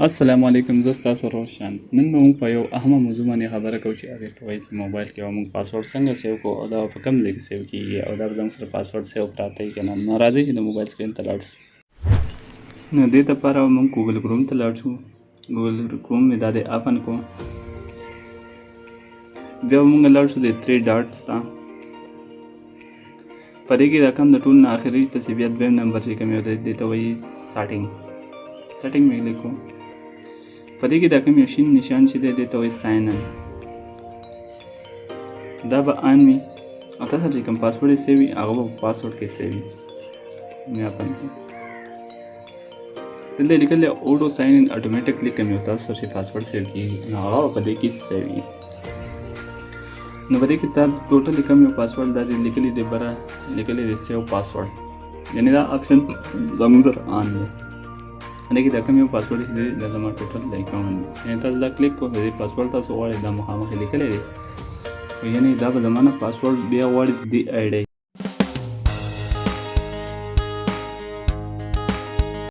السلام علیکم، زه ستاسو روشن. نن به موږ په یو اهمه موضوع باندې خبره کوو چې هغې ته وایي چې موبایل کې به موږ پاسورډ څنګه سیو کوو او دا به په کوم ځای کې سیو کېږي او دا به زموږ سره پاسورډ سیو پراته وي که نه. نو راځئ چې د موبایل سکرین ته لاړ شو. نو دې دپاره به موږ ګوګل کروم ته لاړ شو. ګوګل کروم مې دا دی اپن کو. بیا به موږ لاړ شو د 3 ډاټس ته. په دې کې دا کوم د ټول نه اخري پسې بیا دویم نمبر چې کوم یو دی، دې ته وایي سیټینګ. سیټینګ مې کلیک کو. په دې کې دا کوم یو شین نشان چې دی، دې ته وایي ساین ان. دا به آن وي او تاسو چې کوم پاسورډ یې سیو وي، هغه به په پاسورډ کې سیو وي. مې اپن کړو. دلته لیکل دی اوټو ساین ان اټومیټکلی. کوم یو تاسو چې پاسورډ سیو کیږي، نو هغه په دې کې سیو وي. نو په دې کې تا ټوټل کوم یو پاسورډ دا دی لیکلی دی، بره لیکلی دی سیو پاسورډ، یعنی دا آپشن زموږ سره آن دی. دې کې دا کوم یو پاسورډ چې دی، دا زما ټوټل د اکاونټ دی. یعنی تاسو دا کلیک کوئ، د دې پاسورډ تاسو غواړئ، دا مخامخ لیکلی دی. یعنی دا به زما نه پاسورډ بیا غواړي د دې آی ډي.